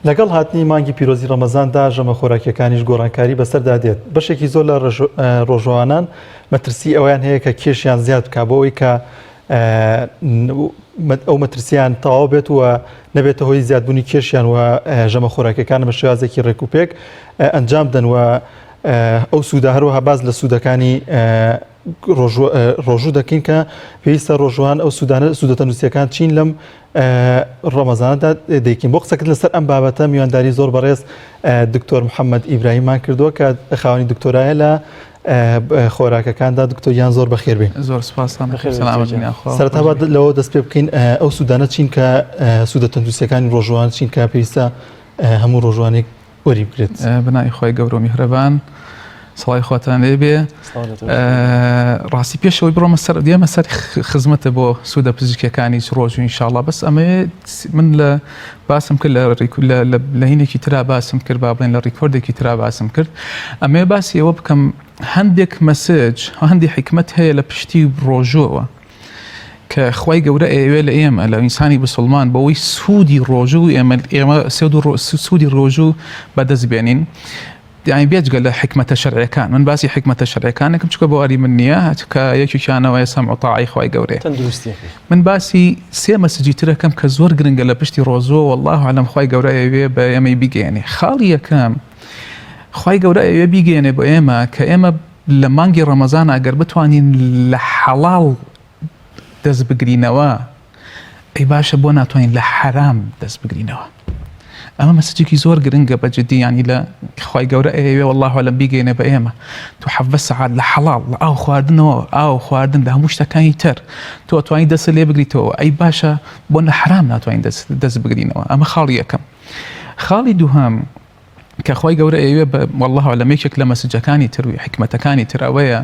لەگەڵ هاتنی مانگی پیرۆزی ڕەمەزاندا ژەمە خۆراکیەکانیش گۆڕانکاری بەسەردا دێت، بەشێکی زۆر لە ڕۆژوانان مەترسی ئەویان هەیە کە کێشیان زیاد بکە بۆ ئەوەی کە ئەو مەترسیان تەواو بێت و نەبێتە هۆی زیادبوونی کێشیان و ژەمە خۆراکەکان بە شێوازێکی ڕێک و پێک ئەنجام دەن و ئەو سوودە هەروەها باز لە سوودەکانی ڕۆژوو دەکەین کە پێویستە ڕۆژوان ئەو سوودانە سوودە تەندروستیەکان چین لەم ڕەمەزانەدا دەیکەین بۆ قسەکردن لەسەر ئەم بابەتە میوانداری زۆر بەڕێز دکتۆر محەممەد ئیبراهیمان کردووە کە خاوەنی دکتۆرایە لە خۆراکەکاندا دکتۆر گیان زۆر بەخێر بێن زۆر سپاستان سەرەتا با لەوە دەست پێ بکەین ئەو سوودانە چین کە سوودە تەندروستیەکانی ڕۆژوان چین کە پێویستە هەموو ڕۆژوانێک وەری بگرێت. بەناوی خوای گەورە و میهرەبان سڵاوی خواتان لێ بێ ڕاستی پێشەوەی بڕۆمە سەر دێمە سەر خزمەتە بۆ سوودە پزیشکیەکانی ڕۆژ و ئینشاءڵڵا بەس ئەمەوێ من لە باسم کرد لە لە هینێکی ترا باسم کرد با بڵێن لە record ێکی ترا باسم کرد ئەمەوێ باسی ئەوە بکەم هەندێک message هەندی حیکمەت هەیە لە پشتی ڕۆژووەوە کە خوای گەورە ئەیەوێ لە ئێمە لە ئینسانی بسڵمان بەوەی سوودی ڕۆژوو ئێمە ئێمە سوودی ڕۆژوو بەدەست بێنین یانی بێجگە لە حکمەتە شەرعەکان من باسی حکمەتە شەرعەکانێکم چکە بۆ ئەری من نییە کە یەکێکیانەوەی سەمع و تاعی خوای گەورەیە من باسی سێ message ی ترەکەم کە زۆر گرنگە لە پشتی ڕۆژووە والله اعلم خوای گەورە ئەیەوێ بە ئێمەی بیگەیەنێ خاڵی یەکەم خوای گەورە ئەیەوێ بیگەیەنێ بۆ ئێمە کە ئێمە لە مانگی ڕەمەزانا گەر بتوانین لە حەڵاڵ دەست بگرینەوە ئەی باشە بۆ ناتوانین لە حەرام دەست بگرینەوە ئەمە message ێکی زۆر گرنگە بە جدی ینی لە خوای گەورە ئەیەوێ والله اعلم بیگەینە بە ئێمە تو حەڤدە سەعات لە حەڵاڵ لە ئاو خواردنەوە ئاو خواردن لە هەموو شتەکانی تر تۆ توانی دەست لێ بگریتەوە ئەی باشە بۆ لە حەرام ناتوانین دەست بگرینەوە ئەمە خاڵی یەکەم خاڵی دووهەم کە خوای گەورە ئەیەوێ بە واللە اعلم یەکێک لە message ەکانی تر و حیکمەتەکانی تر ئەوەیە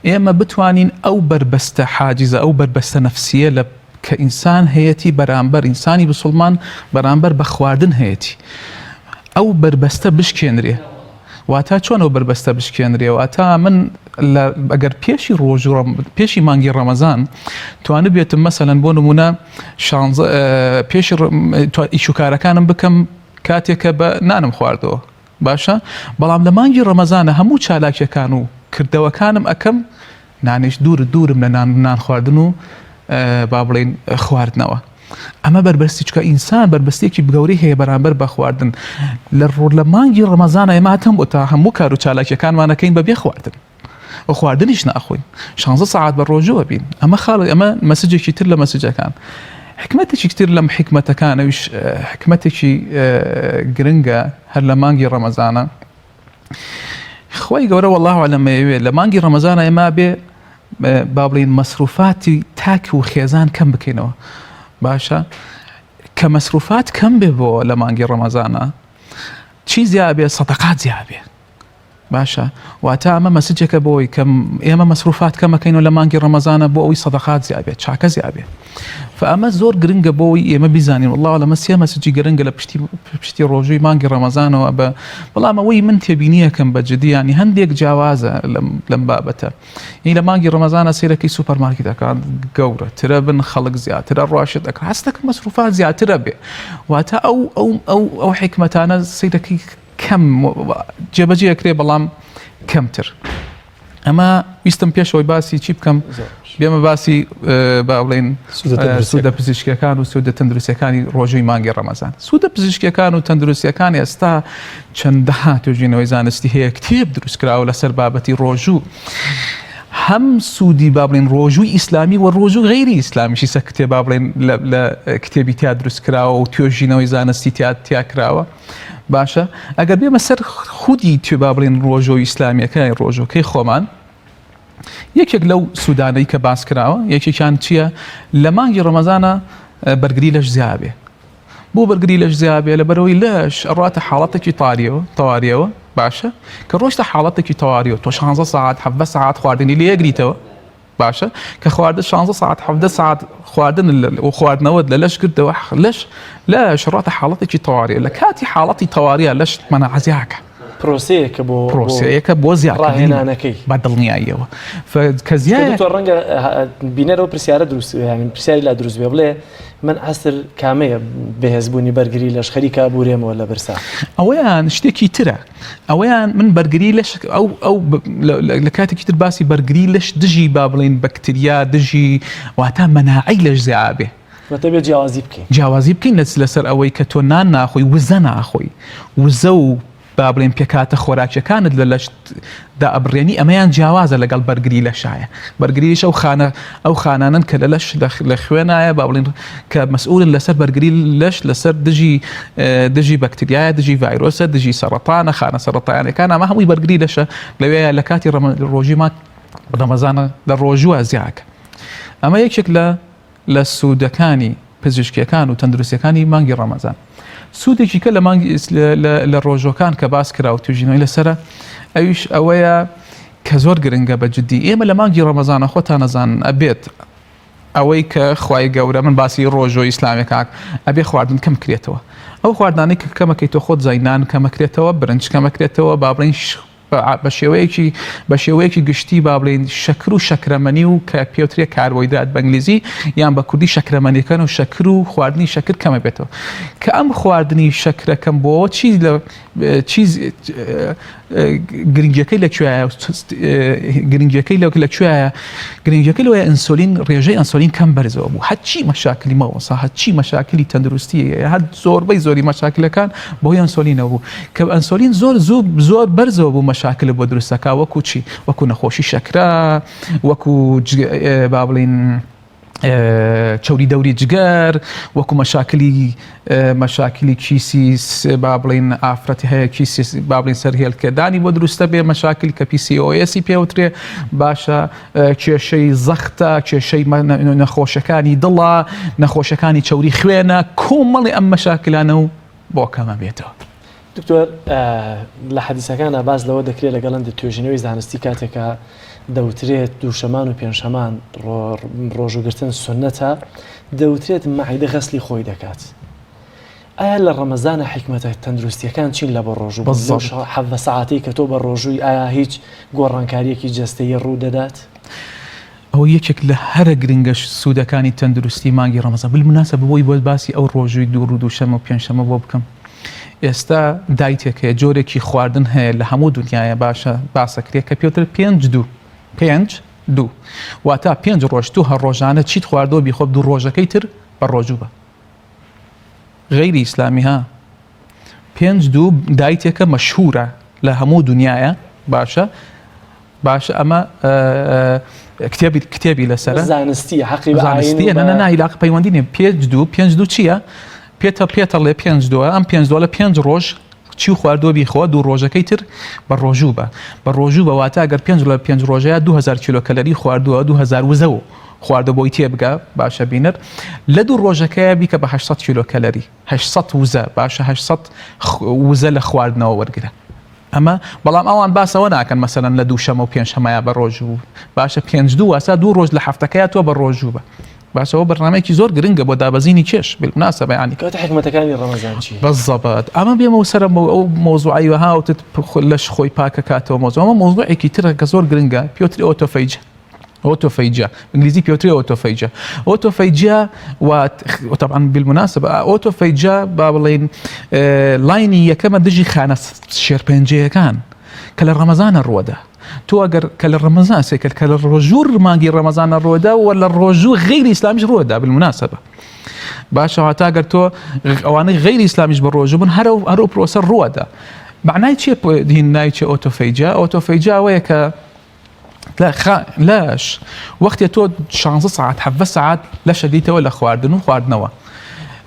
ئێمە بتوانین ئەو بەربەستە حاجزە ئەو بەربەستە نەفسیە لە کە ئینسان هەیەتی بەرامبەر ئینسانی بسوڵمان بەرامبەر بە خواردن هەیەتی ئەو بەربەستە بشکێنرێ واتا چۆن ئەو بەربەستە بشکێنرێ واتا من ئەگەر پێشی ڕۆژ پێشی مانگی ڕەمەزان توانبێتم مەسەلەن بۆ نمونە شانزە پێشی ئیشوکارەکانم بکەم کاتێک کە بە نانم خواردەوە باشە بەڵام لە مانگی ڕەمەزانە هەموو چالاکیەکان و کردەوەکانم ئەکەم نانیش دوور دوورم لە نان نان خواردن و با بڵین خواردنەوە ئەمە بەربەستی چکە ئینسان بەربەستێکی گەورەی هەیە بەرامبەر بە خواردن لە ڕۆ لە مانگی ڕەمەزانە ئێمە هەم بۆ تا هەموو کار و چالاکیەکانمانەکەین بە بێ خواردن و خواردنیش ناخۆین شانزە سەعات بە ڕۆژووە بین ئەمە خاڵی ئەمە message ێکی تر لە message ەکان حکمەتێکی تر لەم حکمەتەکان ئەویش حکمەتێکی گرنگە هەر لە مانگی ڕەمەزانە خوای گەورە والله اعلم ئەیەوێ لە مانگی ڕەمەزانە ئێمە بێ با بڵین مەسروفاتی تاک و خێزان کەم بکەینەوە باشە کە مەسروفات کەم بێ بۆ لە مانگی ڕەمەزانە چی زیابێ سەدەقات زیابێ باشە واتە ئەمە message ێکە بۆی کە ئێمە مەسروفات کەمەکەین و لە مانگی ڕەمەزانە بۆ ئەوی سەدەقات زیابێت چاکە زیابێت فئەمە زۆر گرنگە بۆی ئێمە بیزانین والله لەمە سێ message ی گرنگە لە پشتی پشتی ڕۆژووی مانگی ڕەمەزانەوە بە بەڵام ئەوەی من تێبینیەکەم بە جدیانی هەندێک جیاوازە لەم بابەتە ی لە مانگی ڕەمەزانە سیرەکەی سوپەر مارکتەکان گەورەترە بن خەڵک زیاترە ڕاشت دەکە هەستەکە مەسروفات زیاترە بێ واتە ئەو ئەو ئەو ئەو حکمەتانە سیرەکەی کەم جێبەجێ ئەکرێ بەڵام کەمتر ئەمە ویستم پێشەوەی باسی چی بکەم بێمە باسی با بڵێن سوودە پزیشکەکان و سوودە تەندروستەکانی ڕۆژووی مانگی ڕەمەزان سوودە پزیشکەکان و تەندروستیەکان ئێستا چەندەها توێژینەوەی زانستی هەیە کتێب دروستکراوە لەسەر بابەتی ڕۆژوو هەم سوودی با بڵێن ڕۆژووی ئیسلامی و ڕۆژوو غەیری ئیسلامیشی سە کتێب با بڵێن لە کتێبی تیا دروستکراوە و توێژینەوەی زانستی تیا تیا کراوە باشە ئەگەر بێمە سەر خودی توێ با بڵێن ڕۆژۆ ئیسلامیەکە ڕۆژۆکەی خۆمان یەکێک لەو سوودانەی کە باس کراوە یەکێکیان چییە لە مانگی ڕەمەزانە بەرگری لەش زیابێ بۆ بەرگری لەش زیابێ لە بەرەوەی لەش ئەڕاتە حاڵەتێکی تاریەوە تەواریەوە باشە کە ڕۆشتە حاڵەتێکی تەواریەوە تۆ 16 ساعت 17 ساعت خواردنی لێگریتەوە باشە کە خواردن شانزە سەعات حەڤدە سەعات خواردن و خواردنەوەت لە لەش گرتەوە لەش لەش ڕاتە حاڵەتێکی تەواریە لە کاتی حاڵەتی تەواریە لەش مەناعە زیاکە. پرۆسەیەکە بۆ پرۆسەیەکە بۆ زیادکردنی ڕاهێنانەکەی بە دڵنیاییەوە کە زیاد تۆ ڕەنگە بینەرەوە پرسیارە دروست یانی پرسیاری لا دروست بێ بڵێ من عەسر کامەیە بەهێزبوونی بەرگری لەش خەریکە بورێمەوە لە برسا ئەوەیان شتێکی ترە ئەوەیان من بەرگری لەش ئەو ئەو لە کاتێکی تر باسی بەرگری لەش دژی با بڵین بەکتریا دژی واتە مەناعی لەش زیابێ واتە بێ جیاوازی بکەین جیاوازی بکەین لەسەر ئەوەی کە تۆ نان ناخۆی وزە ناخۆی وزە و با بڵێین پێکهاتە خۆراکیەکانت لە لەشت دائەبڕێنی ئەمەیان جیاوازە لەگەڵ بەرگری لەشایە بەرگری لەش ئەو خانە ئەو خانانەن کە لە لەش لە خوێنایە با بڵێن کە مەسئولن لەسەر بەرگری لەش لەسەر دژی دژی بەکتریایە دژی ڤایرۆسە دژی سەرەتانە خانە سەرەتانەکان ئەمە هەمووی بەرگری لەشە لەوێ لە کاتی ڕۆژی ما ڕەمەزانە لە ڕۆژوە زیاکە ئەمە یەکێک لە لە سوودەکانی پزیشکیەکان و تەندروستیەکانی مانگی ڕەمەزان. سوودێکی کە لە مانگی لە ڕۆژۆکان کە باس کرا و توژینەوەی لەسرە ئەویش ئەوەیە کە زۆر گرنگە بە جدی ئێمە لە مانگی ڕەمەزانە خۆتان نەزان ئەبێت ئەوەی کە خوای گەورە من باسی ڕۆژۆ ئیسلامێکاک ئەبێ خواردن کەم کرێتەوە ئەو خواردانەی کە کەمەکەی تۆ خۆت زای نان کەمەکرێتەوە برنج کەمەکرێتەوە با بڵین بە شێوەیەکی بە شێوەیەکی گشتی با بڵێین شەکر و شەکرەمەنی و کە پێوترێ کاربۆیدرات بە ئینگلیزی یان بە کوردی شەکرەمەنیەکان و شەکر و خواردنی شەکر کەمە بێتەوە کە ئەم خواردنی شەکرە کەم بۆ چی لە چی گرنگیەکەی لە کوێیە گرنگیەکەی لە لە کوێیە گرنگیەکەی لەوەیە ئەنسۆلین ڕێژەی ئەنسۆلین کەم بەرزەوە بوو هەرچی مەشاکلی مەوەسا هەرچی مەشاکلی تەندروستی هەر زۆربەی زۆری مەشاکلەکان بەهۆی ئەنسۆلینەوە بوو کە ئەنسۆلین زۆر زوو زۆر بەرزەوە بوو مەشاکلت بۆ دروستەکە وەکو چی وەکو نەخۆشی شەکرە وەکو با بڵین چەوری دەوری جگەر وەکو مەشاکلی مەشاکلی کیسی با بڵین ئافرەتی هەیە کیسی با بڵین سەر هێلکەدانی بۆ دروستە بێ مەشاکل کە PCOS ی پێوترێ باشە کێشەی زەختە کێشەی نەخۆشەکانی دڵە نەخۆشەکانی چەوری خوێنە کۆمەڵی ئەم مەشاکلانە و بۆ کەمە بێتەوە. دکتۆر لە حەدیسەکانا باس لەوە دەکرێت لەگەڵ هەندێک توێژینەوەی زانستی کاتێکە دەوترێت دووشەمان و پێنجشەمان ڕۆژوگرتن سنەتە دەوترێت مەعیدە غەسلی خۆی دەکات ئایا لە ڕەمەزانە حکمەتە تەندروستیەکان چین لە بە ڕۆژوو حەڤدە سەعاتەی کە تۆ بە ڕۆژووی ئایا هیچ گۆڕانکاریەکی جەستەیی ڕوو دەدات؟ ئەوە یەکێک لە هەرە گرنگە سوودەکانی تەندروستی مانگی ڕەمەزان بالمناسبە بۆی بۆت باسی ئەو ڕۆژووی دوو ڕوو دووشەمە و پێنجشەمە بۆ بکەم ئێستا diet ێک هەیە جۆرێکی خواردن هەیە لە هەموو دنیاە باشە باسەکرێت کە پێوترە پێنج دوو پێنج دوو واتا پێنج ڕۆژ تو هەر ڕۆژانە چیت خواردووە بیخۆ دوو ڕۆژەکەی تر بە ڕۆژوو بە غەیری ئیسلامی ها پێنج دوو diet ێکە مەشهورە لە هەموو دنیاە باشە باشە ئەمە کتێبی کتێبی لەسەر زانستی حەقی زانستیە نە نا عیلاق پەیوەندی نیە پێنج دوو پێنج دوو چییە؟ پێتە پێتەڵێ پێنج دووە ئەم پێنج دووە لە پێنج ڕۆژ چی خواردووە بیخۆ دوو ڕۆژەکەی تر بە ڕۆژوو بە بە ڕۆژوو بە واتە گەر پێنج لە پێنج ڕۆژەیە 2000 کیلۆ کەلەری خواردووە 2000 وزە و خواردە بۆی تێبگە باشە بینەر لە دوو ڕۆژەکەیە بیکە بە 800 کیلۆ کەلەری 800 وزە باشە 800 وزە لە خواردنەوە وەرگرە ئەمە بەڵام ئەوان باس ئەوە ناکەن مەسەلەن لە دوو شەمە و پێنج شەمەیا بە ڕۆژوو باشە پێنج دوو واسا دوو ڕۆژ لە هەفتەکەیا تۆ بە ڕۆژوو بە باشە ئەوە بەرنامەیەکی زۆر گرنگە بۆ دابەزینی کێش بالمناسبە یانی کەواتە حیکمەتەکانی ڕەمەزان چی؟ بالضبط ئەمە بێمەوە سەر ئەو مەوزوعەی وەها وتت لەش خۆی پاکەکاتەوە مەوزوع ئەمە مەوزوعێکی ترە کە زۆر گرنگە پێوتری autophagy autophagy ئینگلیزی پێوترێ autophagy autophagy و طبعا بالمناسبە autophagy با بڵێین line ی یەکەمە دژی خانە شێرپەنجەیەکان کە لە ڕەمەزانە ڕووەدا تۆ ئەگەر کە لە ڕەمەزان سێکرد کە لە ڕۆژوور مانگی ڕەمەزانە ڕووەدا و لە ڕۆژوو غیری ئیسلامیش ڕووەدا بالمناسبە باشە واتا گەر تۆ ئەوانەی غیری ئیسلامیش بە ڕۆژوو بن هەرە هەرو پرۆسە ڕووەدا معنای چیە هین ناوی چیە autophagy autophagy ئەوەیە کە لەش وەختێ تۆ شانزە سەعات حەڤە سەعات لەشە دیتەوە لە خواردن و خواردنەوە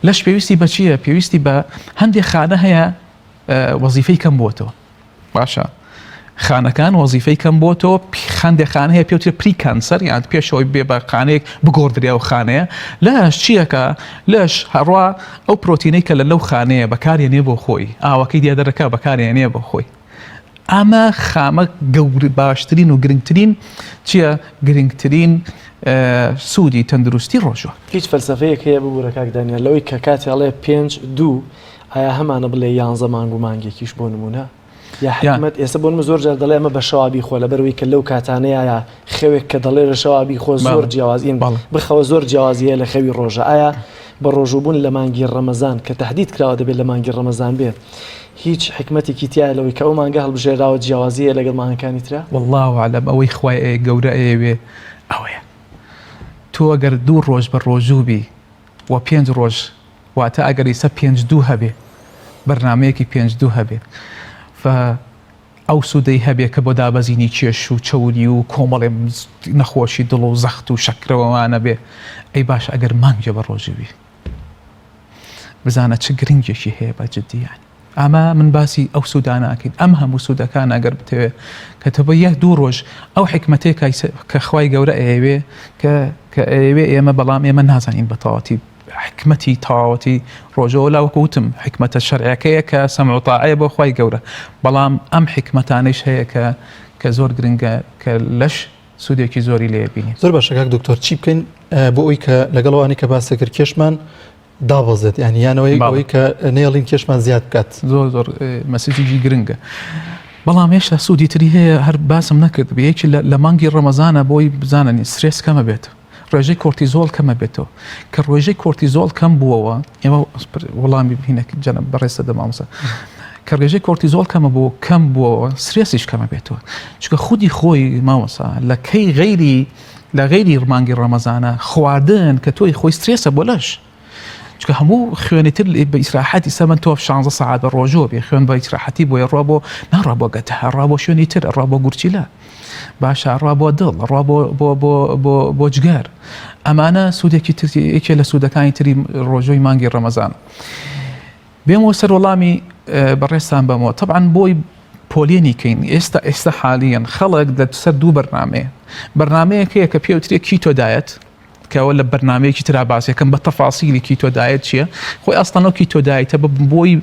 لەش پێویستی بە چییە پێویستی بە هەندێک خانە هەیە وەزیفەی کەم بۆتەوە باشە خانەکان وەزیفەی کەم بۆتەوە خندێ خانە هەیە پێوترێ pre cancer یان پێشەوەی بێ بە خانەیەک بگۆڕدرێ ئەو خانەیە لەش چیەکە لەش هەڕوا ئەو پرۆتینەی کە لە لەو خانەیە بەکارێنێ بۆ خۆی ئاوەکەی دیادەرەکە بەکارێنێ بۆ خۆی ئەمە خامە گەور باشترین و گرنگترین چییە؟ گرنگترین سوودی تەندروستی ڕۆژوە. هیچ فەلسەفەیەک هەیە ببورە کاک دانیال لەوەی کە کاتێ ئەڵێ پێنج دوو ئایا هەمانە بڵێ یانزە مانگ و مانگێکیش بۆ نمونە؟ یا حکمت ئێستا بۆ من زۆر جار دەڵێ ئەمە بە شەوا بیخۆ لەبەرەوەی کە لەو کاتانەیە خەوێک کە دەڵێ لە شەوا بیخۆ زۆر جیاوازین بخەوە زۆر جیاوازیە لە خەوی ڕۆژە ئایا بە ڕۆژووبوون لە مانگی ڕەمەزان کە تهدید کراوە دەبێت لە مانگی ڕەمەزان بێت هیچ حکمتێکی تایە لەوەی کە ئەو مانگە هەڵبژێراوە جیاوازیە لەگەڵ مانگەکانی ترا؟ والله اعلم ئەوەی خوای گەورە ئەیەوێ ئەوەیە تۆ ئەگەر دوو ڕۆژ بە ڕۆژوو بی و پێنج ڕۆژ واتە ئەگەر ئیسە پێنج دوو هەبێ بەرنمەیەکی پێنج دوو هەبێ ف ئەو سوودەی هەبێ کە بۆ دابەزینی کێش و چەوری و کۆمەڵێ نەخۆشی دڵ و زەخت و شەکرەوەوانە بێ ئەی باش ئەگەر مانگێ بە ڕۆژی بی بزانە چ گرنگێکی هەیە بە جدی یانی ئەمە من باسی ئەو سوودانە ئەکەین ئەم هەموو سوودەکان ئەگەر بتەوێ کە تۆ بە یەک دوو ڕۆژ ئەو حکمەتێک کە خوای گەورە ئەیەوێ کە کە ئەیەوێ ئێمە بەڵام ئێمە نازانین بە تەواوەتی حکمەتی تەواوەتی ڕۆژەوە لا وەکو وتم حکمەتە شەرعەکەیە کە سەمع و تاعەیە بۆ خوای گەورە بەڵام ئەم حکمەتانەیش هەیە کە کە زۆر گرنگە کە لەش سوودێکی زۆری لێ بینی. زۆر باشە کاک دکتۆر چی بکەین بۆ ئەوی کە لەگەڵ ئەوانی کە باست کرد کێشمان دابەزێت یعنی یانەوەی ئەوەی کە نێڵین کێشمان زیاد بکات زۆر زۆر message ێکی گرنگە. بەڵام هێشتا سوودی تری هەیە هەر باسم نەکرد یەکی لە مانگی ڕەمەزانە بۆی بزانن سترێس کەمە بێت ڕێژەی کۆرتیزۆڵ کەمە بێتەوە کە ڕێژەی کۆرتیزۆڵ کەم بووەوە ئێمە وەڵامی بینە جەنە بەڕێزتە دەمامسە کە ڕێژەی کۆرتیزۆڵ کەمە بۆ کەم بووەوە سترێسیش کەمە بێتەوە چونکە خودی خۆی مامۆسا لە کەی غەیری لە غەیری مانگی ڕەمەزانە خواردن کە تۆی خۆی سترێسە بۆ لەش چونکە هەموو خوێنی تر بە ئیسراحەتی سەمەن تۆ 16 سەعات بە ڕۆژەوە بێ خوێن بە ئیسراحەتی بۆیە ڕوا بۆ ناڕا بۆ گەتە ڕوا بۆ شوێنی تر ڕوا بۆ گورچیلە باشە ڕوا بۆ دڵ ڕوا بۆ بۆ بۆ بۆ بۆ جگەر ئەمانە سوودێکی تر یەکێ لە سوودەکانی تری ڕۆژۆی مانگی ڕەمەزان بێمەوە سەر وەڵامی بەڕێزتان بەمەوە تەبعەن بۆی پۆلێنی کەین ئێستا ئێستا حالیەن خەڵک لە سەر دوو بەرنامەیە بەرنمەیەک هەیە کە پێوترێ keto diet کە ئەوە لە بەرنمەیەکی ترا باسیەکەم بە تەفاسیلی keto diet چییە خۆی ئەسڵەن ئەو keto diet ە بۆی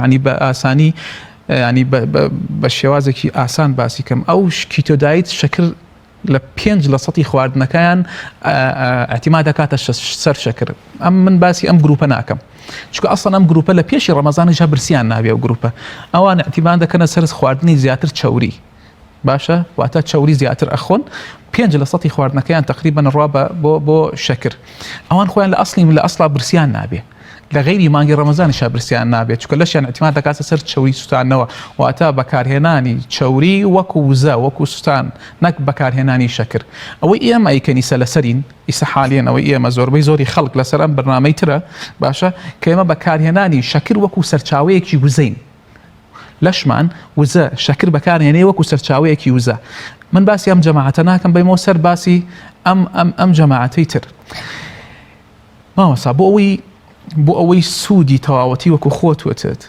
ینی بە ئاسانی ینی بە شێوازێکی ئاسان باسی کەم ئەو keto diet شەکر لە پێنج لە سەتی خواردنەکەیان ئەتیما دەکاتە سەر شەکر ئەم من باسی ئەم گروپە ناکەم چونکە ئەسڵەن ئەم گروپە لە پێشی ڕەمەزانیشا برسیان نابێ ئەو گروپە ئەوان ئەتیمان دەکەنە سەر خواردنی زیاتر چەوری باشە واتە چەوری زیاتر ئەخۆن پێنج لە سەتی خواردنەکەیان تقریبا ڕوا بۆ بۆ شەکر ئەوان خۆیان لە ئەسلی لە ئەسڵا برسیان نابێ لە غەیری مانگی ڕەمەزانیشا برسیان نابێت چونکە لەشیان ئیعتیماد دەکاتە سەر چەوری سوتانەوە واتە بەکارهێنانی چەوری وەکو وزە وەکو سوتان نەک بەکارهێنانی شەکر ئەوەی ئێمە ئەیکەین ئیسە لەسەرین ئیسە حالیەن ئەوەی ئێمە زۆربەی زۆری خەڵک لەسەر ئەم بەرنامەی ترە باشە کە ئێمە بەکارهێنانی شەکر وەکو سەرچاوەیەکی وزەین لەشمان وزە شەکر بەکارهێنێ وەکو سەرچاوەیەکی وزە من باسی ئەم جەماعەتە ناکەم بەیمەوە سەر باسی ئەم ئەم ئەم جەماعەتەی تر مامۆستا بۆ ئەوەی بۆ ئەوەی سوودی تەواوەتی وەکو خۆت وتت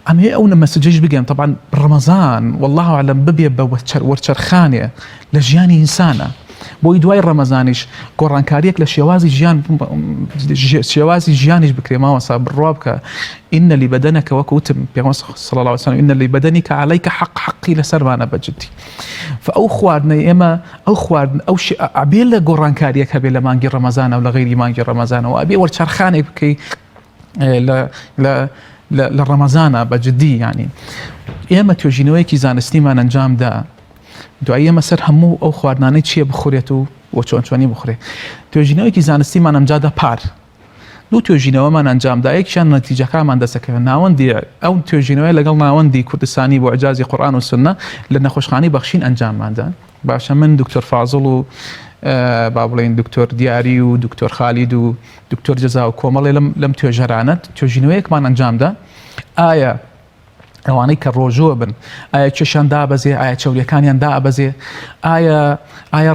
ئەمەوێ ئەو message ەش بگەم طبعا ڕەمەزان والله اعلم ببێ بە وەرچەرخانێ لە ژیانی ئینسانە بۆی دوای ڕەمەزانیش گۆڕانکاریەک لە شێوازی ژیان شێوازی ژیانیش بکرێ مامۆستا بڕوا بکە إن لبدنك وەکو وتم پێغەمبەر صلی الله علیه وسلم إن لبدنك عليك حق حەقی لەسەرمانە بە جدی فئەو خواردنەی ئێمە ئەو خواردن ئەو شی ئەبێ لە گۆڕانکاریەک هەبێ لە مانگی ڕەمەزانە و لە غەیری مانگی ڕەمەزانەوە ئەبێ وەرچەرخانێک بکەی لە لە لە ڕەمەزانە بە جدی ینی ئێمە توێژینەوەیەکی زانستیمان ئەنجامدا دوایی ئێمە سەر هەموو ئەو خواردنانەی چییە بخورێت و وە چۆن چۆنی بخورێت توێژینەوەیەکی زانستیمان ئەنجامدا پار دوو توێژینەوەمان ئەنجامدا، یەکیان نەتیجەکانمان دەستەکەوێت، ناوەندی ئەو توێژینەوەیە لەگەڵ ناوەندی کوردستانی بۆ ئیعجازی قورئان و سوننە لە نەخۆشخانەی بەخشین ئەنجامماندا. باشە من دکتۆر فازڵ و با بڵێین دکتۆر دیاری و دکتۆر خالید و دکتۆر جەزا و کۆمەڵێ لەم لەم توێژەرانە توێژینەوەیەکمان ئەنجامدا ئایا ئەوانەی کە ڕۆژووە بن ئایا کێشیان دابەزێ ئایا چەوریەکانیان دابەزێ ئایا ئایا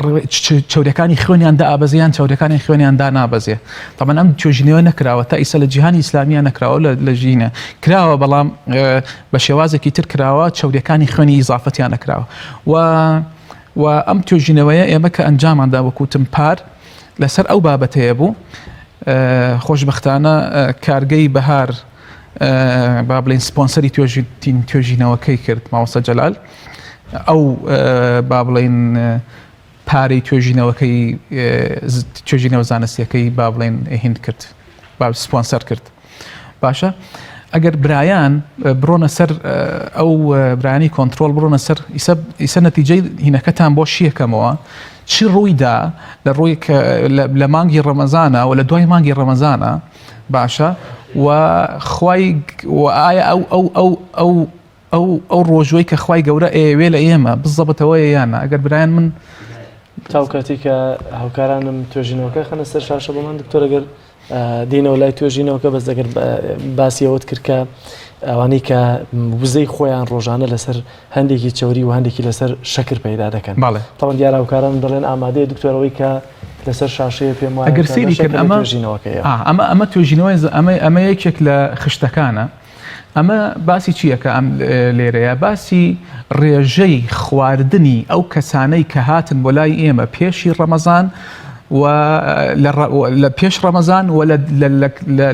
چەوریەکانی خوێنیان دابەزێ یان چەوریەکانی خوێنیان دانابەزێ تەبعەن ئەم توێژینەوە نەکراوە تا ئیسە لە جیهانی ئیسلامیە نەکراوە لە ژینە کراوە بەڵام بە شێوازێکی تر کراوە چەوریەکانی خوێنی ئیزافەتیان نەکراوە و و ئەم توێژینەوەیە ئێمە کە ئەنجاماندا وەکوتم پار لەسەر ئەو بابەتەیە بوو خۆشببختانە کارگەی بەهار با بڵێین سپۆنسەری توێژینەوەکەی کرد مامۆستا جەلال ئەو با بڵێین پارەی توێژینەوەکەی توێژینەوە زانستیەکەی با بڵێن هند کرد با سپۆنسەر کرد باشە. ئەگەر برایان بڕۆنە سەر ئەو برایانی کۆنترۆڵ بڕۆنە سەر ئیسە ئیسە نەتیجەی هینەکەتان بۆ شیەکەمەوە چی ڕوویدا لە ڕووی لە مانگی ڕەمەزانە و لە دوای مانگی ڕەمەزانە باشە و خوای و ئایا ئەو ئەو ئەو ئەو ئەو ئەو ڕۆژوەی کە خوای گەورە ئەیەوێ لە ئێمە بزەبتەوەیە یان نا ئەگەر برایان من تاو کاتێک کە هاوکارانم توێژینەوەکە خەنە سەر شاشە بۆمان دکتۆر ئەگەر دێنەوە لای توێژینەوەکە بەس ئەگەر باسی ئەوەت کرد کە ئەوانەی کە وزەی خۆیان ڕۆژانە لەسەر هەندێکی چەوری و هەندێکی لەسەر شەکر پەیدا دەکەن بەڵێ تەوان دیارە هاوکاران دەڵێن ئامادەیە دکتۆرەوەی کە لەسەر شاشەیە پێم وایە ئەگەر سەیری کەن ئەمە توێژینەوەکەیە ئەمە ئەمە توێژینەوەی ئەمە ئەمە یەکێک لە خشتەکانە ئەمە باسی چییە کە ئەم لێرەیە؟ باسی ڕێژەی خواردنی ئەو کەسانەی کە هاتن بۆ لای ئێمە پێشی ڕەمەزان و لە پێش ڕەمەزان و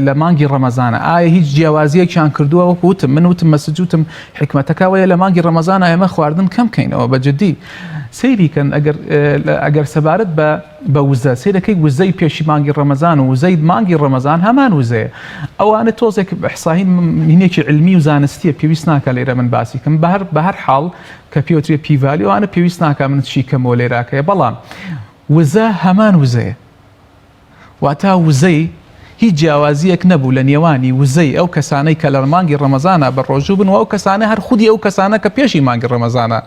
لە مانگی ڕەمەزانە ئایا هیچ جیاوازیەکیان کردووە وەکو وتم من وتم مەسجوتم حکمەتەکەوەیە لە مانگی ڕەمەزانە ئێمە خواردن کەم کەینەوە بە جدی سەیری کەن ئەگەر ئەگەر سەبارەت بە بە وزە سەیرەکەی وزەی پێشی مانگی ڕەمەزان و وزەی مانگی ڕەمەزان هەمان وزەیە ئەوانە تۆزێک ئیحساهین هینێکی علمی و زانستیە پێویست ناکە لێرە من باسی کەم بەهەر بەهەر حاڵ کە پێوترێ P value ئەوانە پێویست ناکە من چی کەمەوە لێراکەیە بەڵام وزە هەمان وزەیە واتا وزەی هیچ جیاوازییەک نەبوو لە نێوانی وزەی ئەو کەسانەی کە لە مانگی ڕەمەزانا بە ڕۆژوو بن و ئەو کەسانە هەر خودی ئەو کەسانە کە پێشی مانگی ڕەمەزانا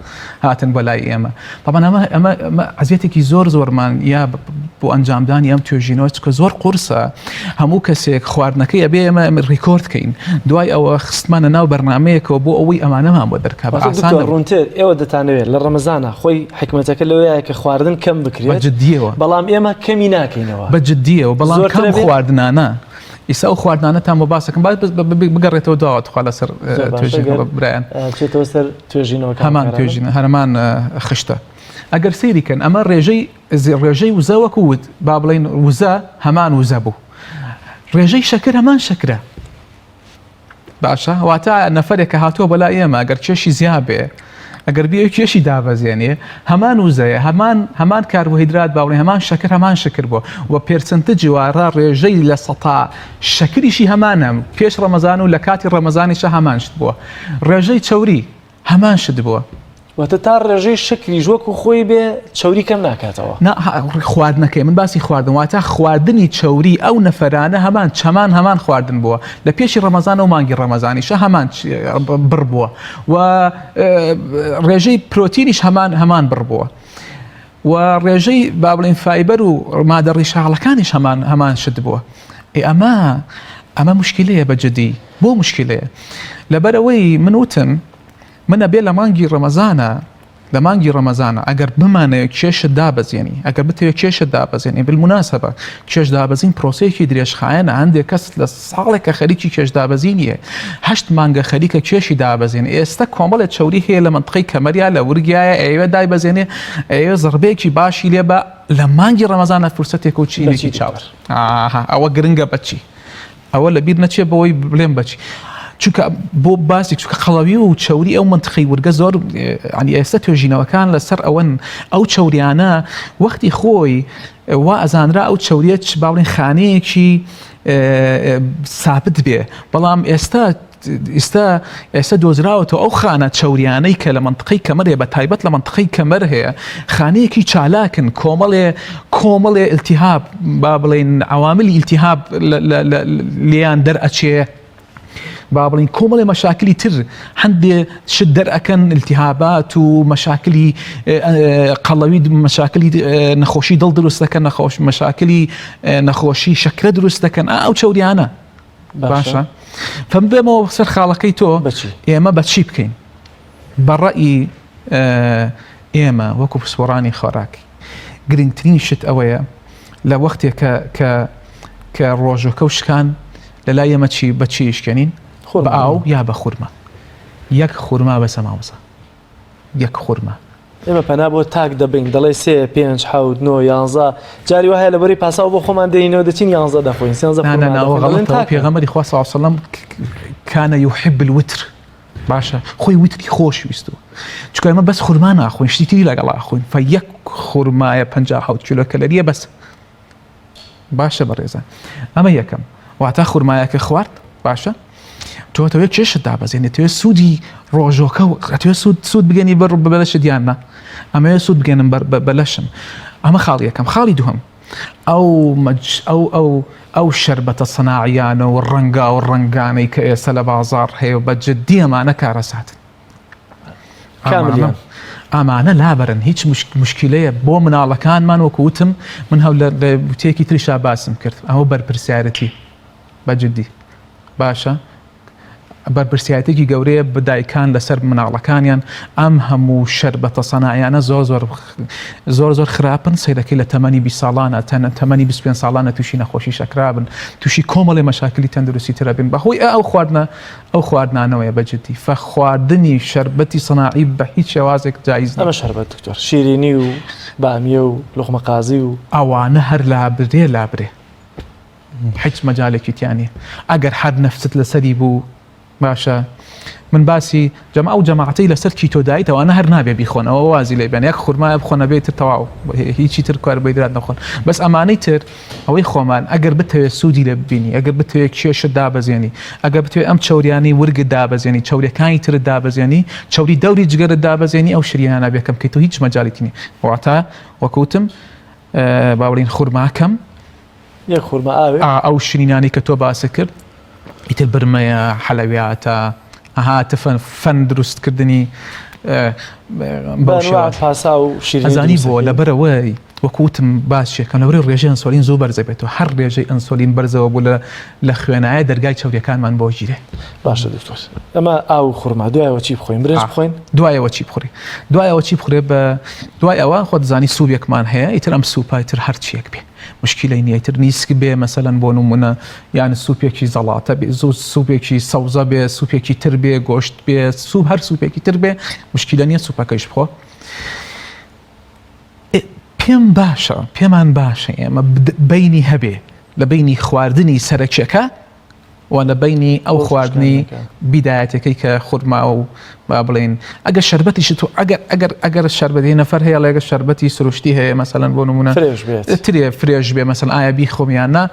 هاتن بۆ لای ئێمە. تەبعەن ئەمە ئەمە ئەمە ئەزیەتێکی زۆر زۆرمان یا بۆ ئەنجامدانی ئەم توێژینەوە چکە زۆر قورسە هەموو کەسێک خواردنەکەی ئەبێ ئێمە record کەین دوای ئەوە خستمانە ناو بەرنمەیەکەوە بۆ ئەوەی ئەمانەمان بۆ دەرکا بە ئاسان ڕوونتر ئێوە دەتانەوێت لە ڕەمەزانە خۆی حکمەتەکە لەوەیە کە خواردن کەم بکرێت بە جدیەوە بەڵام ئێمە کەمی ناکەینەوە بە جدیەوە بەڵام کام خواردنانە ئیسا ئەو خواردنانەتان بۆ باسەکەم باس بگەڕێتەوە داوە تخوا لەسەر توێژینەوە برایان چێتەوە سەر توێژینەوە هەمان توێژینە هەرمان خشتە ئەگەر سەیری کەن ئەمە ڕێژەی ڕێژەی وزە وەکو وت با بڵین وزە هەمان وزە بوو ڕێژەی شەکر هەمان شەکرە باشە واتە نەفەرێک کە هاتووە بەلای ئێمە گەر کێشی زیا بێ ئەگەر بێ کێشی دابەزێنێ هەمان وزەیە هەمان هەمان کاربۆهیدرات باوڵێ هەمان شەکر هەمان شەکر بووە و percentage وارە ڕێژەی لە سەتا شەکریشی هەمانە پێش ڕەمەزان و لە کاتی ڕەمەزانیشە هەمان شت بووە ڕێژەی چەوری هەمان شت بووە. واتە تا ڕێژەی شەکریش وەکو خۆی بێ چەوری کەم ناکاتەوە؟ نا خواردنەکەی من باسی خواردن واتە خواردنی چەوری ئەو نەفەرانە هەمان چەمان هەمان خواردن بووە لە پێشی ڕەمەزان و مانگی ڕەمەزانیشە هەمان بڕ بووە و ڕێژەی پرۆتینیش هەمان هەمان بڕ بووە و ڕێژەی با بڵێین fiber و مادە ڕیشاڵەکانیش هەمان هەمان شت بووە ئێ ئەمە ئەمە مشکلەیە بە جدی بۆ مشکلەیە لەبەرئەوەی من وتم من ئەبێ لە مانگی ڕەمەزانە لە مانگی ڕەمەزانە ئەگەر بمانەوێت کێشت دابەزێنی ئەگەر بتەوێت کێشت دابەزێنی بالمناسبە کێش دابەزین پرۆسەیەکی درێژخایەنە هەندێک کەس لە ساڵێکە خەریکی کێش دابەزینیە هەشت مانگە خەریکە کێشی دابەزێنێ ئێستا کۆمەڵێ چەوری هەیە لە مەنتقەی کەمەریا لە ورگیایە ئەیەوێ دایبەزێنێ ئەیەوێ زڕبەیەکی باشی لێ بە لە مانگی ڕەمەزانە فرسەتێک و چینێکی چاوەر ئەوە گرنگە بەچی ئەوە لە بیر نەچێ بەوەی بڵێم بەچی چونکە بۆ باسی چونکە قەڵەوی و چەوری ئەو منتقی ورگە زۆر ینی ئێستا توێژینەوەکان لەسەر ئەوەن ئەو چەوریانە وەختی خۆی وا ئەزانرا ئەو چەوریە چ باڵین خانەیەکی سابت بێ بەڵام ئێستا ئێستا ئێستا دۆزراوەتەوە ئەو خانە چەوریانەی کە لە منطقەی کەمەر هەیە بە تایبەت لە منطقەی کەمەر هەیە خانەیەکی چالاکن کۆمەڵێ کۆمەڵێ التهاب با بڵێن عواملی التهاب لێیان دەرئەچێ با بڵین کۆمەڵێ مەشاکلی تر هەندێ شت دەرئەکەن التهابات و مەشاکلی قەڵەوی مەشاکلی نەخۆشی دڵ دروست دەکەن نەخۆش مەشاکلی نەخۆشی شەکرە دروست دەکەن ئەو چەوریانە باشە فەم بێمەوە سەر خاڵەکەی تۆ ئێمە بەچی بکەین بەڕئی ئێمە وەکو پسپۆڕانی خۆراک گرنگترین شت ئەوەیە لە وەختێک کە کە کە ڕۆژەکە و شکان لە لای ئێمە چی بە چی ئیشکێنین بە ئاو یا بە خورما یەک خورما بەسە مامۆستا یەک خورما ئێمە پەنا بۆ تاک دەبین دەڵێ سێ پێنج حەوت نۆ یانزە جاری وایە لەبەری پاساو بۆ خۆمان دێنینەوە دەچین یانزە دەخۆین سێنزە نا نا نا ئەوە غەڵەتە پێغەمبەری خوا صلی الله علیه وسلم کان یحب الوتر باشە خۆی وتری خۆش ویستوە چونکە ئێمە بەس خورما ناخۆین شتی تری لەگەڵ ئاخۆین فە یەک خورمایە 57 کیلۆ کەلەریە بەس باشە بەڕێزان ئەمە یەکەم واتا خورمایەکە خوارد باشە. تۆ ئەتەوێت کێشت دابەزێنێت تەوێت سوودی ڕۆژۆکە و ئەتەوێت سوود سوود بگەنی بەر بە لەشت یان نا ئەمەوێت سوود بگەنم بەر بە لەشم ئەمە خاڵی یەکەم خاڵی دووەم ئەو مەج ئەو ئەو ئەو شەربەتە سەناعیانە و ڕەنگا و ڕەنگانەی کە ئێستا لە بازاڕ هەیە و بە جدی ئەمانە کارەساتن کاملیان ئەمانە لابەرن هیچ مشکلەیە بۆ مناڵەکانمان وەکو وتم من هەو لە وتەیەکی تریشا باسم کرد ئەوە بەرپرسیارەتی بە جدی باشە بەرپرسیارەتێکی گەورەیە بە دایکان لەسەر مناڵەکانیان ئەم هەموو شەربەتە سەنایانە زۆر زۆر زۆر زۆر خراپن سەیرەکەی لە تەمەنی 20 ساڵانە تەنە تەمەنی 25 ساڵانە تووشی نەخۆشی شەکرابن تووشی کۆمەڵی مەشاکلی تەندروستی ترە بن بەهۆی ئەو خواردنە ئەو خواردنانەوەیە بە جدی فە خواردنی شەربەتی سەناعی بە هیچ شێوازێک جایز ئەمە شەربەت دکتۆر شیرینی و بامیە و لوقمە قازی و ئەوانە هەر لابرێ لابرێ هیچ مەجالێکی تیا نیە ئەگەر هەر نەفست لەسەری بوو باشە من باسی جەما ئەو جەماعەتەی لەسەر keto diet ئەوانە هەر نابێ بیخۆن ئەوە وازی لێ بێن یەک خورمایە بخۆن ئەبێ تر تەواو هیچی تر کاربۆهیدرات نەخۆن بەس ئەمانەی تر ئەوەی خۆمان ئەگەر بتەوێت سوودی لێ ببینی ئەگەر بتەوێت کێشت دابەزێنی ئەگەر بتەوێت ئەم چەوریانەی ورگت دابەزێنی چەوریەکانی ترت دابەزێنی چەوری دەوری جگەرت دابەزێنی ئەو شیرینانە نابێ کەم بکەیت و هیچ مەجالیتی نیە واتە وەکوتم با بڵین خورماکەم یەک خورما ئاوێ ئەو شیرینانەی کە تۆ باست کرد ئیتر برمەیە حەلەویاتە ئەها تفەن فەن دروستکردنی پاسا و شیرینی بۆ لەبەرەوەی وەکوتم باسێکەم لەبەری ڕێژەی ئەنسۆلین زوو بەرزە بێتەوە هەر ڕێژەی ئەنسۆلین بەرزەوە بوو لە لە خوێنایە دەرگای چەوریەکانمان بۆ گیرێ باشە دکتۆر ئەمە ئاو خورما دوایەوە چی بخۆین برنج بخۆین دوایەوە چی بخۆری دوایەوە چی بخورێ بە دوای ئەوە خۆت زانی سوبێکمان هەیە ئیتر ئەم سوپای تر هەرچیەک بێ مشکیلەی نیە ئیتر نیسک بێ مەسەلەن بۆ نمونە یان سوپێکی زەڵاتە بێ زوو سوپێکی سەوزە بێ سوپێکی تر بێ گۆشت بێ سوپ هەر سوپێکی تر بێ مشکیلە نیە سوپەکەیش بخۆ پێم باشە پێمان باشە ئێمە بینی هەبێ لە بینی خواردنی سەرەکیەکە و لە بەینی ئەو خواردنی بیدایەتەکەی کە خورما و با بڵێین ئەگەر شەربەتیش تۆ ئەگەر ئەگەر ئەگەر شەربەتی نەفەر هەیە لەگە شەربەتی سروشتی هەیە مەسەلەن بۆ نمونە fresh بێت ترێ fresh بێ مەسەن ئایا بیخۆم یان نا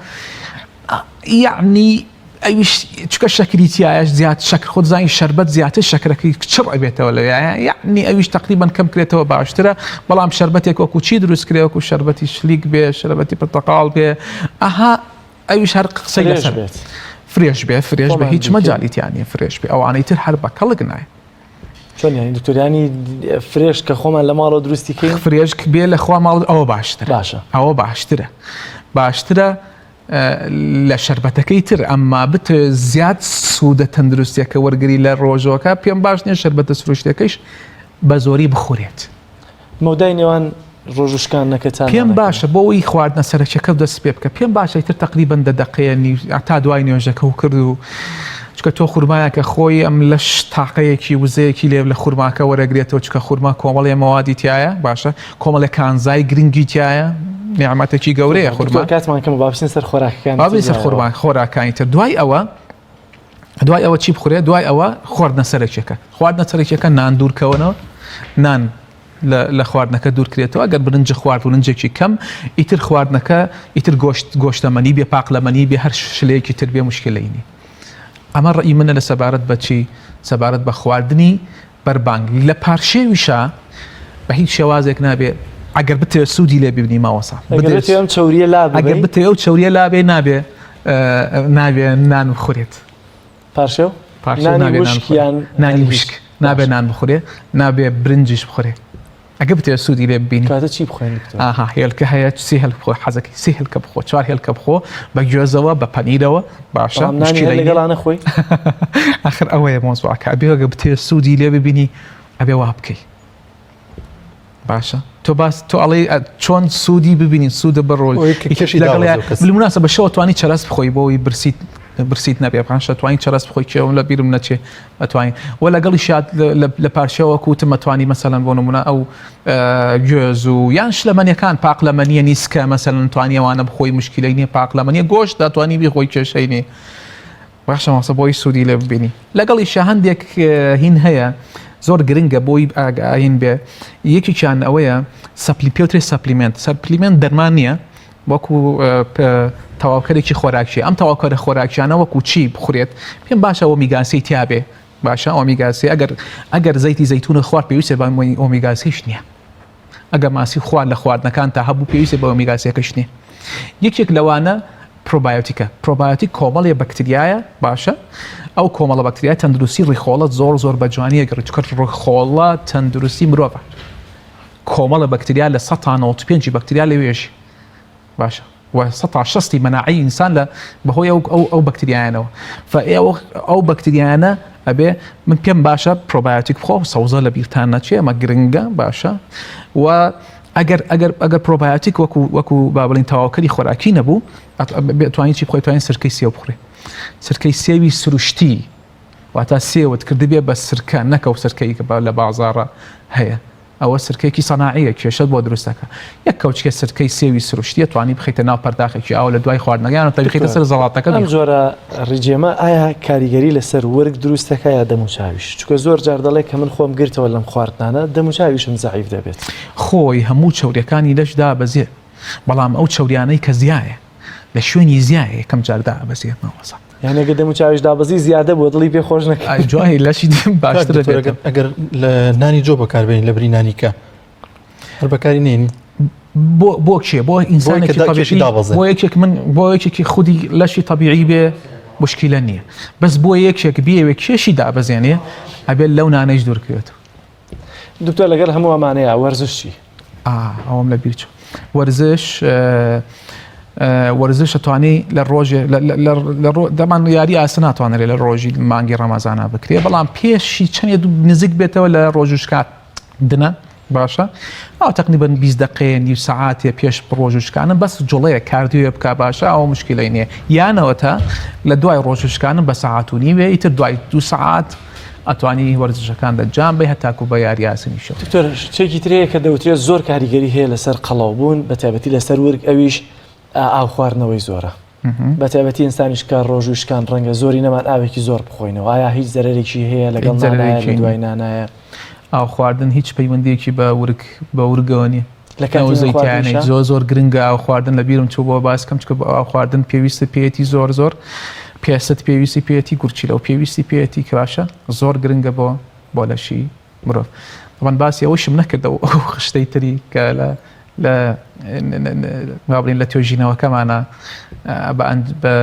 یعنی ئەویش چکە شەکری تایەش زیاد شەکر خۆت زانی شەربەت زیاتر شەکرەکەی چڕ ئەبێتەوە لەوێ یعنی ئەویش تقریبا کەم کرێتەوە باشترە بەڵام شەربەتێک وەکو چی دروست کرێ وەکو شەربەتی شلیک بێ شەربەتی پرتەقاڵ بێ ئەها ئەویش هەر قسەی لەسەر بێت fresh بێ fresh بێ هیچ مەجالی تیا نیە fresh بێ ئەوانەی تر هەر بە کەڵک نایە. چۆن یانی دکتۆریانی fresh کە خۆمان لە ماڵەوە دروستی کەین fresh بێ لە خوا ماڵ ئەوە باشترە باشە ئەوە باشترە باشترە لە شربەتەکەی تر ئەمما بت زیاد سوودە تەندروستیەکە وەرگری لە ڕۆژەکە پێم باش نییە شربەتە سروشتەکەیش بە زۆری بخورێت. مەودای نێوان ڕۆژ و شکاندنەکەتان پێم باشە بۆ ئەوی خواردنە سەرەکیەکە دەست پێ بکە پێم باشە ئیتر تەقریبەن دە دەقەیە نیو تا دوای نوێژەکە و کرد و چکە تۆ خورمایەکە خۆی ئەم لەش تاقەیەکی وزەیەکی لێ لە خورماکە وەرەگرێتەوە چکە خورما کۆمەڵێ مەوادی تایە باشە کۆمەڵێ کانزای گرنگی تایە نیعمەتێکی گەورەیە خورما کاتمان کەمە با بچین سەر خۆراکەکان با بچین سەر خورما خۆراکانی تر دوای ئەوە دوای ئەوە چی بخورێ دوای ئەوە خواردنە سەرەکیەکە خواردنە سەرەکیەکە نان دوورکەوەنەوە نان لە خواردنەکە دوورکرێتەوە ئەگەر برنج خوارد برنجێکی کەم ئیتر خواردنەکە ئیتر گۆشت گۆشتەمەنی بێ پاقلەمەنی بێ هەر شلەیەکی تر بێ مشکلەی نی ئەمە ڕئی منە لە سەبارەت بەچی سەبارەت بە خواردنی بەربانگ لە پارشێویشا بە هیچ شێوازێک نابێ ئەگەر بتەوێت سوودی لێ ببینی ماوەسا ئەم چوریە لا ئەگەر بتەوێت ئەو چوریە لابێ نابێ نابێ نان بخورێت پارشێو نانی وشک نابێ نان بخورێ نابێ برنجیش بخورێ ئەگە بتەوێت سوودی لێ ببینی کاتە چی بخۆین ئاها هێلکە هەیە سی هێلک بخۆ حەزەکەی سی هێلکە بخۆ چوار هێلکە بخۆ بە گوێزەوە بە پەنیرەوە باشە لەگەڵانە خۆی آخر ئەوەیە مۆزوعەکە ئەبێ ئەگە بتەوێت سوودی لێ ببینی ئەبێ وا بکەی باشە تۆ باس تۆ ئەڵێ چۆن سوودی ببینین سوودە بڕۆی لەگەڵ بە شەوە توانی چەرەس بخۆی بۆی برسیت برسیت نەبێ باشە توانی چەرەس بخۆی کێوم لە بیرم نەچێ ئەتوانی وە لەگەڵی شاد لە پارچەوە کوتم ئەتوانی مەسەلەن بۆ نمونە ئەو گوێز و یان شلەمەنیەکان پاقلەمەنیە نیسکە مەسەلەن توانی ئەوانە بخۆی مشکلەی نییە پاقلەمەنیە گۆشت دەتوانی بیخۆی کێشەی نییە باشە ماسە بۆی سوودی لێ ببینی لەگەڵیشا هەندێک هین هەیە زۆر گرنگە بۆی ئاگاهین بێ یەکێکیان ئەوەیە supply پێوترێ supplement supplement دەرمان نییە. وەکو تەواوکەرێکی خۆراکی ئەم تەواوکەرە خۆراکیانە وەکو چی بخورێت پێم باشە ئۆمیگا سێی تیابێ باشە ئۆمیگا سێ ئەگەر ئەگەر زەیتی زەیتونە خوارد پێویستە بە ئۆمیگا سێش نییە ئەگەر ماسی خوارد لە خواردنەکان تا هەبوو پێویستە بە ئۆمیگا سێکەش نییە یەکێک لەوانە پرۆبایۆتیکە پرۆبایۆتیک کۆمەڵێ بەکتریایە باشە ئەو کۆمەڵە بەکتریا تەندروستی ڕیخۆڵە زۆر زۆر بە جوانیە گەڕی چکە ڕیخۆڵە تەندروستی مرۆڤە کۆمەڵە بەکتریا لە 195 بەکتریا لەوێژی باشە و سەتا شەستی مەناعەی ئینسان لە بەهۆی ئەو ئەو ئەو بەکتریایانەوە فە ئەو ئەو بەکتریایانە ئەبێ من پێم باشە پرۆبایۆتیک بخۆ سەوزە لە بیرتان نەچێ ئەمە گرنگە باشە و ئەگەر ئەگەر ئەگەر پرۆبایۆتیک وەکو وەکو با بڵین تەواوکەری خۆراکی نەبوو توانی چی بخۆی توانین سرکەی سێو بخورێ سرکەی سێوی سروشتی واتا سێوت کردبێ بە سرکە نەکەو سرکەی کە لە بازاڕە هەیە ئەوە سرکەیەکی سەناعیە کێشەت بۆ دروست دەکا یەک کەوچکێ سرکەی سێوی سروشتیە توانی بخەیتە ناو پەرداخێکی ئاو لە دوای خواردنەکە یان بخەیتە سەر زەڵاتەکە ئەم جۆرە ڕیجێمە ئایا کاریگەری لەسەر ورگ دروست دەکا یا دەموچاویش چونکە زۆر جار دەڵێ کە من خۆم گرتەوە لەم خواردنانە دەموچاویشم زەعیف دەبێت. خۆی هەموو چەوریەکانی لەش دابەزێ بەڵام ئەو چەوریانەی کە زیایە لە شوێنی زیایە یەکەم جار دابەزێ مامۆستا. یانی ئەگەر دەموچاویش دابەزی زیادە بووە دڵی پێ خۆش نەکرد. ئای جوانی لەشی باشتر دەبێت. ئەگەر لە نانی جۆ بەکاربێنین لە بری نانی کە هەر بەکاری نێنین بۆ بۆ کێ بۆ ئینسانێکی تەبیعی بۆ یەکێک من بۆ یەکێکی خودی لەشی تەبیعی بێ مشکیلە نییە بەس بۆ یەکێک بیەوێ کێشی دابەزێنێ ئەبێت لەو نانەیش دوورکەوێتەوە. دکتۆر لەگەڵ هەموو ئەمانەیە وەرزش چی؟ ئەوەم لە بیر چوو وەرزش وەرزش توانی لە ڕۆژێ دەمان یاری ئاسە ناتوانرێت لە ڕۆژی مانگی ڕەمەزانە بکرێ بەڵام پێشی چەندێ نزیک بێتەوە لە ڕۆژشکات دنە باشە ئەو تقریبا 20 دقەیە نیو سەعاتێ پێش ڕۆژشکانە بەس جوڵەیە cardio یە بک باشە ئەوە مشکلەی نییە یانەوە تا لە دوای ڕۆژشکانم بە سەعات و نیوێ ئیتر دوای دو سەعات ئەتوانی وەرزشەکان دەنجام بەی هەتاکو بە یاری ئاسنیشەوە. دکتۆر شتێکی تر هەیە کە دەوترێت زۆر کاریگەری هەیە لەسەر قەڵەوبوون بە تایبەتی لەسەر ورگ ئەویش ئاو خواردنەوەی زۆرە بە تایبەتی ئینسانیش کە ڕۆژوو شکان ڕەنگە زۆری نەمان ئاوێکی زۆر بخۆینەوە ئایا هیچ زەرەرێکی هەیە لەگەڵ نانایە لە دوای نانایە؟ ئاو خواردن هیچ پەیوەندیەکی بە ورگ بە ورگەوە نییە. لە کاتی زەیتیانەی زۆر زۆر گرنگە ئاو خواردن لە بیرم چوو بۆ باس کەم چکە ئاو خواردن پێویستی پێیەتی زۆر زۆر پێست پێویستی پێیەتی گورچیلە و پێویستی پێیەتی کە باشە زۆر گرنگە بۆ بۆ لەشی مرۆڤ من باسی ئەوەشم نەکردەوە ئەو خشتەی تری کە لە لە بڵین لە توێژینەوەکەمانە بە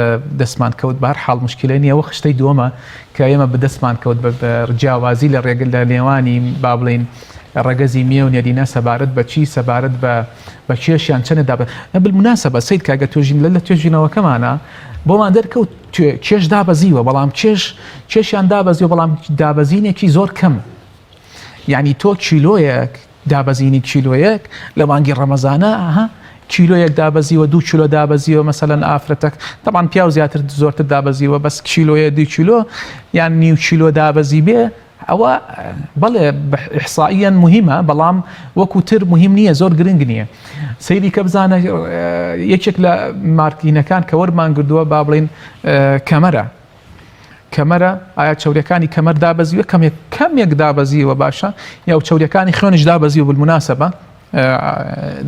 دەستمان کەوت بار حاڵ مشکلە نییە ئەوە خشتەی دووەمە کە ئێمە بەدەستمان کەوت بە جیاوازی لە ڕێگە لە نێوانی با بڵین ڕەگەزی مێ و نێرینە سەبارەت بە چی؟ سەبارەت بە بە کێشیان چەنە دابە بالمناسبە سەیر کە ئەگەر توێژین لە لە توێژینەوەکەمانە بۆمان دەرکەوت کێش دابەزیوە بەڵام کێش کێشیان دابەزیوە بەڵام دابەزینێکی زۆر کەم یعنی تۆ کیلۆیەک دابەزینی کیلۆیەک لە مانگی ڕەمەزانە ها کیلۆیەک دابەزیوە دوو کیلۆ دابەزیوە مەسەلەن ئافرەتەک تەبان پیاو زیاتر زۆرتر دابەزیوە بەس کیلۆیە دوو کیلۆ یان نیو کیلۆ دابەزی بێ ئەوە بەڵێ ئیحسائیەن موهیمە بەڵام وەکو تر موهیم نییە زۆر گرنگ نییە سەیری کە بزانە یەکێک لە مارکینەکان کە وەرمان گردووە با بڵین کەمەرە کەمەرە ئایا چوریەکانی کەمەر دابەزیوە کەمێک کەمێک دابەزیوە باشە یا چوریەکانی خوێنش دابەزیوە بالمناسبە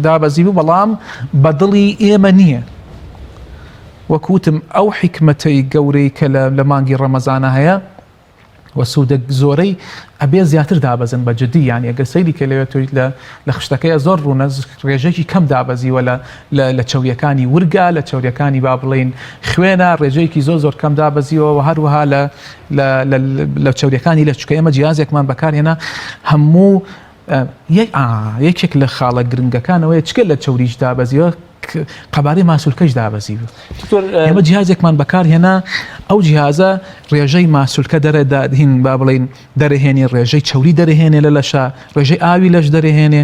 دابەزی بوو بەڵام بەدڵی ئێمە نییە وەکوتم ئەو حکمەتەی گەورەی کە لە مانگی ڕەمەزانە هەیە وە سوودە زۆرەی ئەبێ زیاتر دابەزن بە جدی یانی ئەگەر سەیری کە لەوێ تۆی لە لە خشتەکەی زۆر ڕوونە ڕێژەکی کەم دابەزیوە لە لە چەوریەکانی ورگا لە چەوریەکانی با بڵین خوێنە ڕێژەیەکی زۆر زۆر کەم دابەزیوە و هەروەها لە لە چەوریەکانی لە چکە ئێمە جیازێکمان بەکارهێنا هەموو یەکێک لە خاڵە گرنگەکانەوەی چکە لە چەوریش دابەزیوە قەبارەی ماسولکەش دابەزی بوو ئێمە جیهازێکمان بەکارهێنا ئەو جیهازە ڕێژەی ماسولکە دەرەداهین با بڵین دەرهێنی ڕێژەی چوری دەرهێنێ لە لەشە ڕێژەی ئاوی لەش دەرهێنێ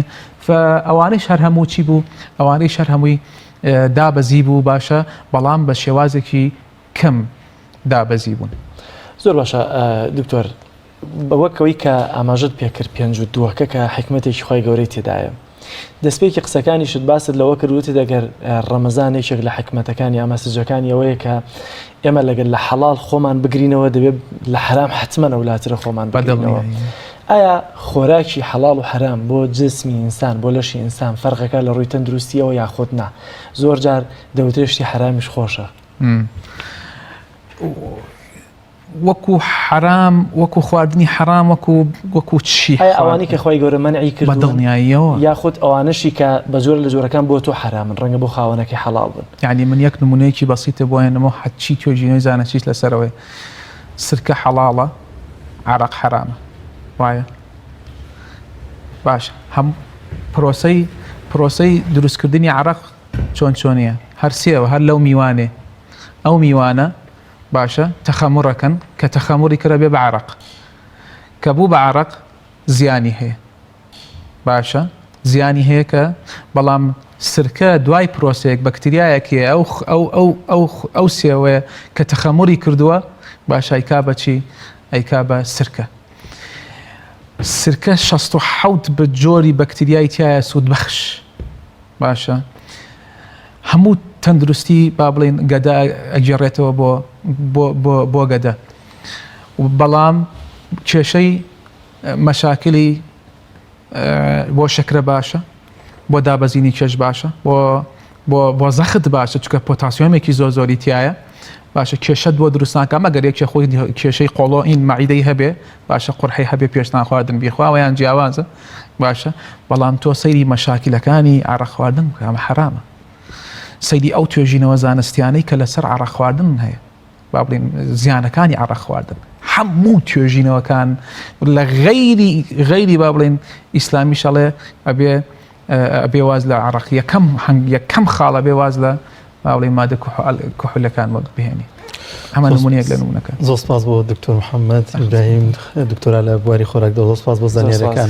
ئەوانەی هەر هەموو چی بوو ئەوانەی شەر هەمووی دابەزی بوو باشە بەڵام بە شێوازێکی کەم دابەزی بوون. زۆر باشە دکتۆر وەک ئەوەی کە ئاماژەت پێکرد پێنج و دووەکە کە حیکمەتێکی خوای گەورەی تێدایە دەستپێکی قسەکانیشت باست لەوە کرد وتت ئەگەر ڕەمەزان یەکێک لە حیکمەتەکانی یا مەسجەکانی ئەوەیە کە ئێمە لەگەر لە حەڵاڵ خۆمان بگرینەوە دەبێت لە حەرام حتمما ئەولاترە خۆمان بگرینەوە. ئایا خۆراکی حەڵاڵ و حەرام بۆ جسمی ئینسان بۆ لەشی ئینسان فەرقەکە لە ڕووی تەندروستیەوە یاخود نا؟ زۆر جار دەوترێ شتی حەرامیش خۆشە. وەکو حەرام وەکو خواردنی حەرام وەکو وەکو چی ئایا ئەوانەی کە خوای گەورە مەنعی بە کردوون دڵنیاییەوە یاخود ئەوانەشی کە بە جۆرە لە جۆرەکان بۆ تۆ حەرامن ڕەنگە بۆ خاوەنەکەی حەڵاڵ بن؟ یعنی من یەک نمونەیەکی بەسیتە بۆ هێنمەوە هەرچی توێژینەوەی زانستیش لەسەرەوەی سرکە حەڵاڵە عەرەق حەرامە وایە باش هەم پرۆسەی پرۆسەی دروستکردنی عەرەق چۆن چۆنیە هەر سێوە هەر لەو میوانێ ئەو میوانە باشە تەخەموڕەکەن کە تەخەموڕی کرا بێ بە عەرەق کە بوو بە عەرەق زیانی هەیە باشە زیانی هەیە کە بەڵام سرکە دوای پرۆسەیەک بەکتریایەک هەیە ئەو ئەو ئەو ئەو ئەو سێوەیە کە تەخەموری کردووە باشە ئەیکا بە چی ئەیکا بە سرکە سرکە 67 بە جۆری بەکتریای تایە سوودبەخش باشە هەموو تەندروستی با بڵین گەدە ئەگێڕێتەوە بۆ بۆ بۆ بۆ گەدە بەڵام کێشەی مەشاکلی بۆ شەکرە باشە بۆ دابەزینی کێش باشە بۆ بۆ بۆ زەخت باشە چونکە پۆتاسیۆمێکی زۆر زۆری تایە باشە کێشەت بۆ دروست ناکە مەگەر یەکێ خۆی کێشەی قۆڵۆین مەعیدەی هەبێ باشە قورحەی هەبێ پێش نان خواردن بیخوا ئەویان جیاوازە باشە بەڵام تۆ سەیری مەشاکلەکانی عەرەق خواردن بکە ئەمە حەرامە سەیری ئەو توێژینەوە زانستیانەی کە لەسەر عەرەق خواردن هەیە با بڵێین زیانەکانی عەڕەق خواردن هەموو توێژینەوەکان لە غەیری غەیری با بڵێین ئیسلامیش ئەڵێ ئەبێ ئەبێ واز لە عەڕەق یەکەم هەنگ یەکەم خاڵ ئەبێ واز لە با بڵێین مادە کحولەکان بهێنی ئەمە نمونەیەک لە نمونەکان. زۆر سپاس بۆ دکتۆر محەممەد ئیبراهیم دکتۆرا لە بواری خۆراکدا زۆر سپاس بۆ زانیاریەکان.